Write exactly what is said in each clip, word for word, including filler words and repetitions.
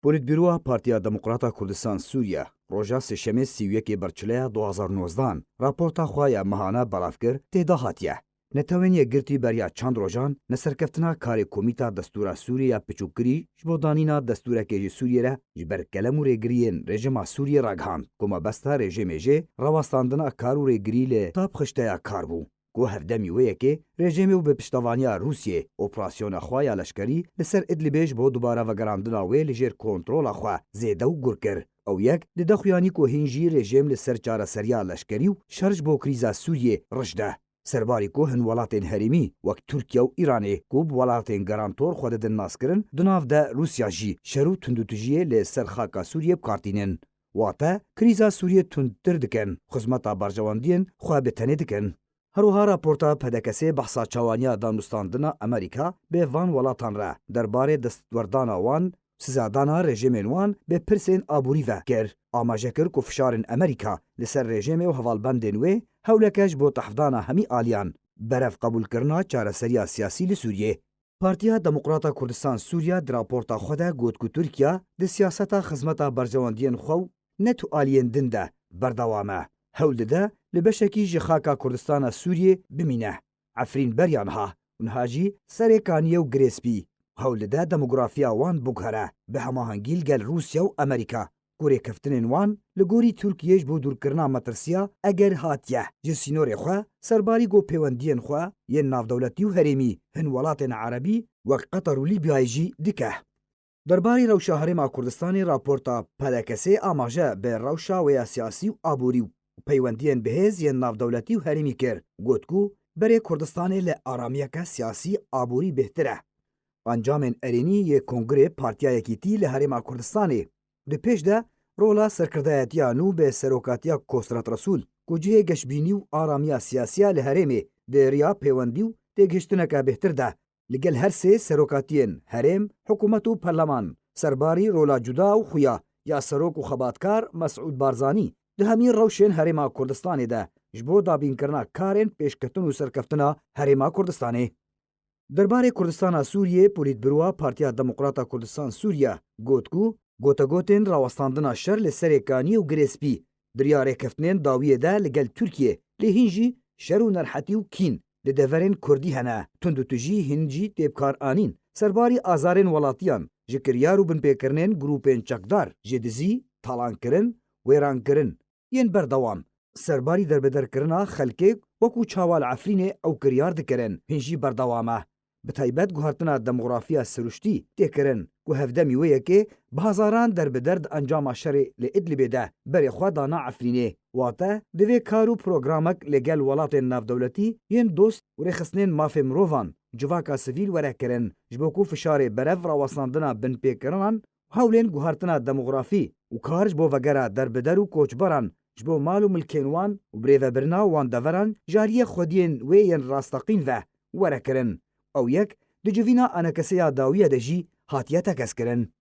Polîtbîroya Partiya Demokrata Kurdistan Sûriye roja Sêşemê sî û yekê Berçileya du hazar û nozdehan raporta xwe ya mehane belav kir, tê de hatiye: Netewên Yekgirtî beriya çend rojan neserkeftina karê Komîta Destûra Sûriyê ya piçûkirî ji bo danîna destûrekê ji Sûriyê re ji ber kelem û rêgiriyên rejîma Sûriyê ragihand ku mebesta rejîmê jê rawestandina kar û rêgirî li tabxişteya kar bû. Ku hevdemî wê yekê rejîmê û bi piştevaniya Rûsiyê operasyona xwe ya leşkerî li ser Idlibê ji bo dubare vegerandina wê li jêr kontrola xwe zêde û gur kir. Ew yek dide xuyanî ku hîn jî rejîm li ser çareseriya leşkerî û şer ji bo krîza Sûriyê riş de. Serbarî ku hin welatên herêmî wek Tirkiye û Îranê ku bi welatên garantor xwe didin naskirin, di nav de Rûsya jî şer û tundûtijiyê li ser xaka Sûriyê bi kar tînin. Wate, krîza Sûriyê tundtir dikin, xizmeta berjewendiyên xwe bi tenê dikin. Her wiha raporta P D K S'ê behsa çawaniya danûstandina Amerîka bi van welatan re derbarê destwerdana wan, sizadana rejîmên wan bi pirsên aborî ve kir. Amaje kir ku fişarên Amerîka li ser rejîmê û hevalbendên wê hewleke ji bo tehfdana hemî aliyan berev qebûlkirina çareseriya siyasî li Sûriyê. Partiya Demokrata Kurdistan Sûriya di raporta xwe de got ku Tirkiye di siyaseta xizmeta berjewendiyên xwe û ne tu aliyên din de berdewam e. Hewl dide li beşekî ji xaka Kurdistana Sûriyê bimîne. Efrîn beriya niha û niha jî Serê Kaniyê û Girê Spî. Hewl dide demografiya wan biguhere, bi hemahengî li gel Rûsya û Amerîka, ku rêkeftinên wan li gorî Tirkiyê ji bo dûrkirina metirsiya eger hatiye ji sînorê xwe, serbarî ku pêwendiyên xwe yên navdewletî û herêmî hin welatên erebî wek Qeter û Lîbyayê jî dike. Derbarê rewşa Herêma Kurdistanê raporta P D K S'ê amaje bi rewşa wê ya siyasî û aborî û peywendiyên bihêz yên navdewletî û herêmî kir. Got ku berê Kurdistanê li aramiyeke siyasî aborî bêhtir e. Encamên erênî yê Kongrê Partiya Yekîtî li Herêma Kurdistanê di pêş de rola serkirdayetiya nû bi serokatiya Kosret Resûl, ku cihê geşbînî û aramiya siyasiya li herêmê di riya pêwendî û têgihiştineke bêhtir de li gel her sê serokatiyên herêm, hikûmet û perleman, serbarî rola cuda û xuya ya serok û xebatkar Mesûd Barzanî di hemî rewşên Herêma Kurdistanê de ji bo dabînkirina karên pêşketin û serkeftina Herêma Kurdistanê. Derbarê Kurdistana Sûriyê, Polîtbîroya Partiya Demokrata Kurdistan Sûriye got ku gotegotên rawestandina şer li Serê Kaniyê û Girê Spî di riya rêkeftinên dawiyê de li gel Tirkiyê, lê hîn jî şer û nerhetî û kîn li deverên Kurdî hene. Tundûtijî hîn jî tê bikaranîn. Serbarî azarên welatiyan ji kiryar û binpêkirinên grûpên çekdar, ji dizî, talankirin, wêrankirin, yên berdewam. Serbarî derbederkirina xelkê wekû çawa li Efrînê ew kiryar dikirin, hîn jî berdewam e. Bi taybet guhertina demografiya siruştî tê kirin ku hevdemî wê yekê bi hezaran derbeder di encama şerê li Idlibê de berê xwe dana Efrînê. Wate, divê kar û programek li gel welatên navdewletî yên dost û rêxistinên mafê mirovan, civaka sivîl were kirin, ji bo ku fişarê berev rawestandina binpêkirinan û hewlên guhertina demografî û kar ji bo vegera derbider û koçberan ji bo mal û milkên wan û birêvebirina wan deveran ji aliyê xwediyên wê yên rasteqîn ve were kirin. Ew yek di civîna enekesê ya dawiyê de jî hatiye tekez kirin.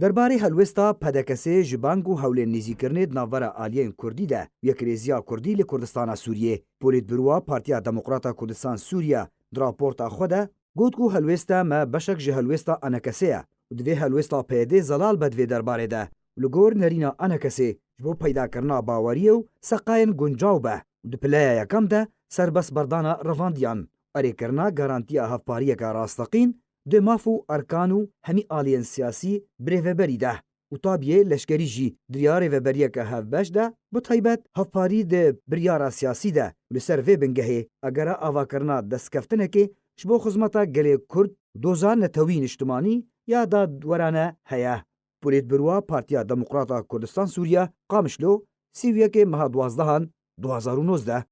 Derbarê helwêsta P D K S'ê ji bang û hewlên nêzîkirinê di navbera aliyên Kurdî de û yekrêziya Kurdî li Kurdistana Sûriyê, Polîtbîroya Partiya Demokrata Kurdistan Sûriye di raporta xwe de got ku helwêsta me beşek ji helwêsta enekesê ye û divê helwêsta P Y D'ê zelal be di vê derbarê de û li gor nerîna enekesê ji bo peydakirina baweriyê û seqayên guncaw be û di pileya yekem de serbestberdana revandiyan, erêkirina garantiya hevpariyeke rasteqîn di maf û erkan û hemî aliyên siyasî birêveberî de û tabiyê leşkerî jî di riya rêveberiyeke hevbeş de, bi taybet hevparî di biryara siyasî de û li ser vê bingehê egera avakirina destkeftinekê ji bo xizmeta gelê Kurd, doza netewî niştimanî ya dadwerane heye. Polîtbîroya Partiya Demokrata Kurdistan Sûriye, Qamişlo, sî û yekê meha duwazdehan du hazar û nozdeh.